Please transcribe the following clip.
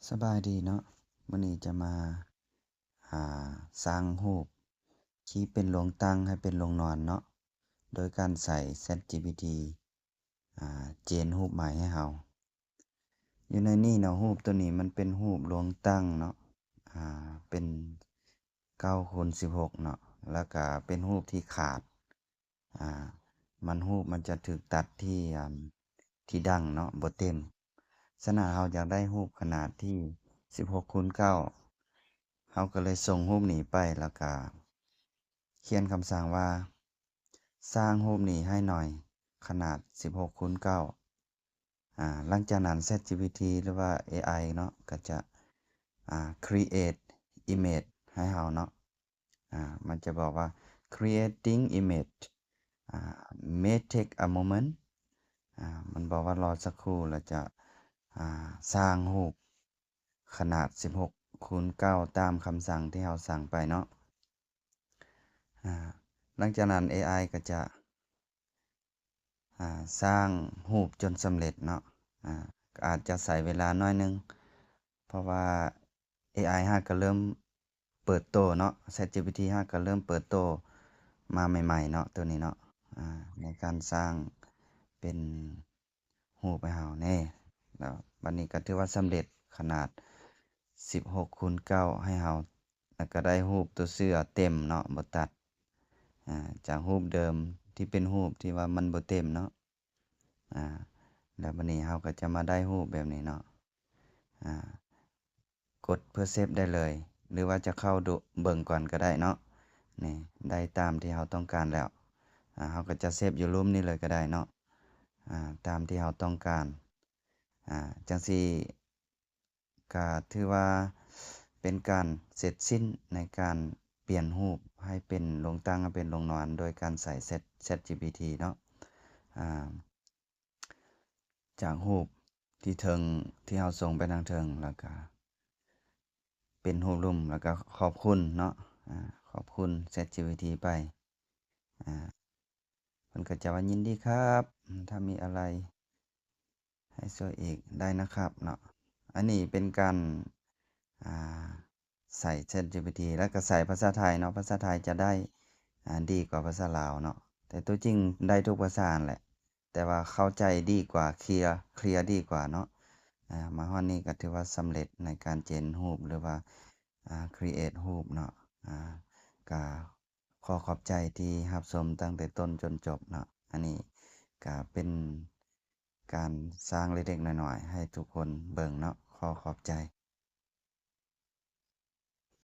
ສະບາຍດີເນາະ, ມື້ນີ້ຈະມາ ອ່າ ສ້າງຮູບທີ່ເປັນໂລງຕັ້ງໃຫ້ເປັນໂລງນອນເນາະ ໂດຍການໃຊ້ ChatGPT ອ່າ ເຈນຮູບໃໝ່ໃຫ້ເຮົາ. ຢູ່ໃນນີ້ເນາະ, ຮູບໂຕນີ້ມັນເປັນຮູບໂລງຕັ້ງເນາະ, ອ່າ ເປັນເກົ້າຄູນສິບຫົກເນາະ, ແລ້ວກະເປັນຮູບທີ່ຂາດ ອ່າ ມັນ ຮູບມັນຈະຖືກຕັດທີ່ ອ່າ ທີ່ດັງເນາະ, ບໍ່ເຕັມ. ສະນັ້ນເຮົາຢາກໄດ້ຮູບຂະໜາດທີ່ສິບຫົກຄູນເກົ້າ ເຮົາກໍເລີຍສົ່ງຮູບນີ້ໄປ ແລ້ວກະຂຽນຄຳສັ່ງວ່າ ສ້າງຮູບນີ້ໃຫ້ໜ່ອຍ ຂະໜາດສິບຫົກຄູນເກົ້າ. ອ່າ ຫຼັງຈາກນັ້ນ ChatGPT ຫຼືວ່າ ເອໄອ ເນາະ ກໍຈະ ອ່າ create image ໃຫ້ເຮົາເນາະ. ອ່າ ມັນຈະບອກວ່າ creating image ອ່າ may take a moment. ອ່າ ມັນບອກວ່າລໍສັກຄູ່ ແລ້ວຈະ ອ່າ ສ້າງຮູບຂະໜາດສິບຫົກຄູນເກົ້າ ຕາມຄຳສັ່ງທີ່ເຮົາສັ່ງໄປເນາະ. ອ່າ ຫຼັງຈາກນັ້ນ ເອໄອ ກໍຈະ ອ່າ ສ້າງຮູບຈົນສຳເລັດເນາະ. ອ່າ ກໍອາດຈະໃຊ້ເວລາໜ້ອຍໜຶ່ງ ເພາະວ່າ ເອໄອ ຫາກະເລີ່ມເປີດໂຕເນາະ, ChatGPT ຫາກະເລີ່ມເປີດໂຕມາໃໝ່ໆເນາະ ໂຕນີ້ເນາະ. ອ່າ ໃນການສ້າງເປັນຮູບໃຫ້ເຮົາແນ່ ແລ້ວບັດນີ້ກໍຖືວ່າສຳເລັດ ຂະໜາດສິບຫົກຄູນເກົ້າໃຫ້ເຮົາ ແລ້ວກໍໄດ້ຮູບຕົວເສືອເຕັມເນາະ, ບໍ່ຕັດ ອ່າ ຈາກຮູບເດີມທີ່ເປັນຮູບທີ່ວ່າມັນບໍ່ເຕັມເນາະ. ອ່າ ແລ້ວບັດນີ້ເຮົາກໍຈະມາໄດ້ຮູບແບບນີ້ເນາະ. ອ່າ ກົດເພື່ອເຊບໄດ້ເລີຍ ຫຼືວ່າຈະເຂົ້າດູເບິ່ງກ່ອນກໍໄດ້ເນາະ. ນີ້ ໄດ້ຕາມທີ່ເຮົາຕ້ອງການແລ້ວ. ອ່າ ເຮົາກໍຈະເຊບຢູ່ລຸ່ມນີ້ເລີຍກໍໄດ້ເນາະ. ອ່າ ຕາມທີ່ເຮົາຕ້ອງການ. ອ່າ ຈັ່ງຊີ້ ກະຖືວ່າເປັນການເສັດສິ້ນໃນການປ່ຽນຮູບໃຫ້ເປັນໂລງຕັ້ງ ໃຫ້ເປັນໂລງນອນ ໂດຍການໃຊ້ Chat- ChatGPT ເນາະ. ອ່າ ຈາກຮູບທີ່ເທິງ ທີ່ເຮົາສົ່ງໄປທາງເທິງ ແລ້ວກະເປັນຮູບລຸ່ມ ແລ້ວກະຂອບຄຸນເນາະ. ອ່າ ຂອບຄຸນ ChatGPT ໄປ. ອ່າ ເພິ່ນກໍຈະວ່າ ຍິນດີຄັບ ຖ້າມີອະໄລໃຫ້ຊ່ວຍອີກໄດ້ນະຄັບເນາະ. ອັນນີ້ເປັນການ ອ່າ ໃຊ້ ChatGPT ແລ້ວກໍໃຊ້ພາສາໄທເນາະ, ພາສາໄທຈະໄດ້ ອ່າ ດີກວ່າພາສາລາວເນາະ, ແຕ່ຕົວຈິງໄດ້ທຸກພາສາຫັ້ນແຫຼະ ແຕ່ວ່າເຂົ້າໃຈດີກວ່າ ເຄລຍ ເຄລຍດີກວ່າເນາະ. ອ່າ ມາຮອດນີ້ກໍຖືວ່າສຳເລັດໃນການເຈນຮູບ ຫຼືວ່າ ອ່າ create ຮູບເນາະ. ອ່າ ກໍ ຂໍຂອບໃຈທີ່ຮັບຊົມຕັ້ງແຕ່ຕົ້ນຈົນຈົບເນາະ. ອັນນີ້ກະເປັນການສ້າງເລັກໆນ້ອຍໆໃຫ້ທຸກຄົນເບິ່ງເນາະ. ຂໍຂອບໃຈ.